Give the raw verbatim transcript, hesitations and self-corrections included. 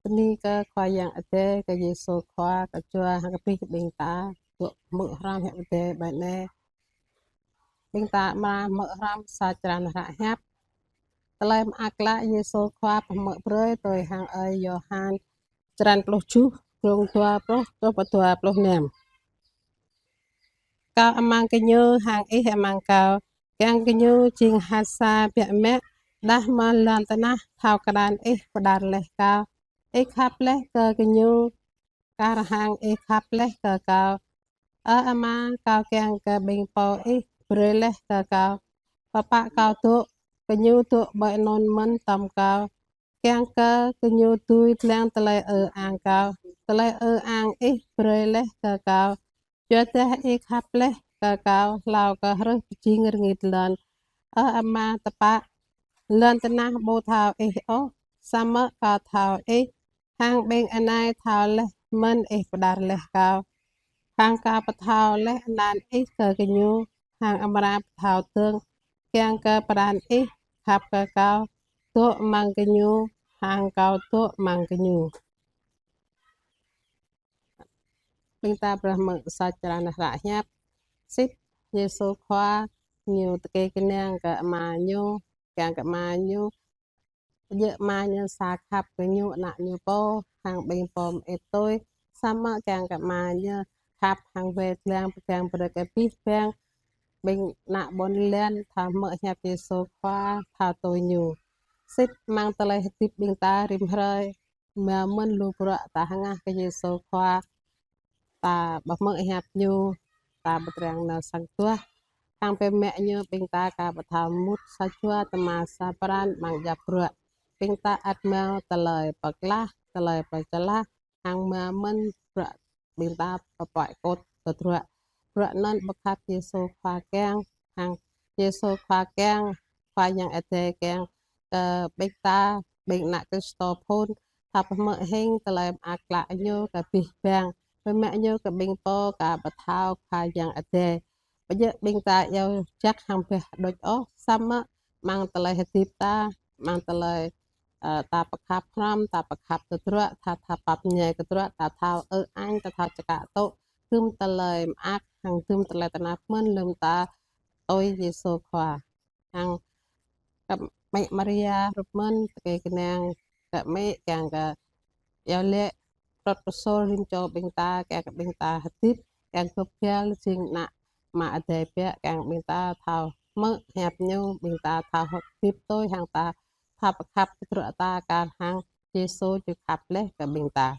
Bơni kơ Khua Yang Adai, kơ Yêsu Khua, kơ Jua hăng kơ abih ƀing ta, dŏ hmư̆ hrăm hiăp Adai ƀơi anai. Ƀing ta mă hmư̆ hrăm sa črăn hră hiăp. Tơlơi mơak klă Yêsu Khua pơhmư̆ brơi tui hăng ơi Yôhan črăn pluh tơjuh, glông dua pluh truh pơ dua pluh năm. Kâo amăng gơñu hăng ih amăng kâo, kiăng gơñu jing ha sa biă mă, đah mơ̆ lŏn tơnah thâo krăn ih pơđar laih kâo. Ih khăp laih kơ gơñu, kar hăng ih khăp laih kơ kâo. Ơ Ama, kâo kiăng kơ ƀing pô ih brơi laih kơ kâo, pơpă kâo dŏ, gơñu dŏ ƀơi anŭn mơ̆n tom kâo. Kiăng kơ gơñu dưi lăng tơlơi ư ang kâo, tơlơi ư ang ih brơi laih kơ kâo. Yua dah ih khăp laih kơ kâo hlâo kơ hrih pơjing rơngit lŏn. Ơ Ama tơpă, lŏn tơnah ƀu thâo ih ôh, samơ̆ kâo thâo ih, hăng ƀing anai thâo laih mơ̆n ih pơđar laih kâo. Hăng kâo pơthâo laih anăn ih kơ gơñu, hăng amra pơthâo dơ̆ng, kiăng kơ pran ih khăp kơ kâo dŏ amăng gơñu, hăng kâo dŏ amăng gơñu. Ƀing ta phrâo hmư̆ sa črăn hră hiăp. Sĭt Yêsu Khua ñu tơkê kơnang kơ Ama ñu, kiăng kơ Ama ñu, djơ̆ Ama ñu sa khăp kơ ñu ană ñu pô, hăng ƀing pô mơit tui, samơ̆ kiăng kơ Ama ñu khăp hăng wai lăng pơgang brơi kơ abih bang ƀing ană ƀôn lan thâo hmư̆ hiăp Yêsu Khua, thâo tui ñu. Sĭt amăng tơlơi hơdip ƀing ta rĭm hrơi, mơ̆ mơ̆n lu bruă ta hơngah kơ Yêsu Khua, ta pơhmư̆ hiăp ñu, ta pơtrang nao sang tuah. Hăng pơmă ñu ƀing ta aka pơthâo mŭt sa jua tơma sa pran amăng djŏp bruă. Ƀing ta ăt hmâo tơlơi pơklah, tơlơi pơčơlah, hăng mơ̆ mơ̆n bruă ƀing ta pơpă kŏt tơdruă. Bruă anŭn ƀu khăp Yêsu Khua kiăng, hăng Yêsu Khua kiăng, Khua Yang Adai kiăng kơ ƀing ta, ƀing ană Kristô phŭn, thâo pơhmư̆ hing tơlơi mơak klă ñu kơ abih bang. Pơmă ñu kơ ƀing pô aka pơthâo Khua Yang Adai. Ƀu djơ̆ ƀing ta iâu jak hăng ƀeh đôč ôh, samơ̆ amăng tơlơi hơdip ta, amăng tơlơi, ơ, ta pơkhăp hrăm, ta pơkhăp tơdruă, ta thâo pap ñai tơdruă, ta thâo ư ang, ta thâo čơkă tŭ, dŭm tơlơi mơak, hăng dŭm tơlơi tơnap mơ̆n lơ̆m ta tui Yêsu Khua. Hăng kơ mĕ Maria hrup mơ̆n tơkê kơnang kơ mĕ kiăng kơ iâu laĭ trŭt pơsur rĭm čô ƀing ta, kiăng kơ ƀing ta hơdip, kiăng kơ gơ̆p găl jing ană Ama Adai biă, kiăng ƀing ta thâo hmư̆ hiăp ñu, ƀing ta thâo hơdip tui hăng ta thâo pơkhăp tơdruă ta kar hăng Yêsu ñu khăp laih kơ ƀing ta.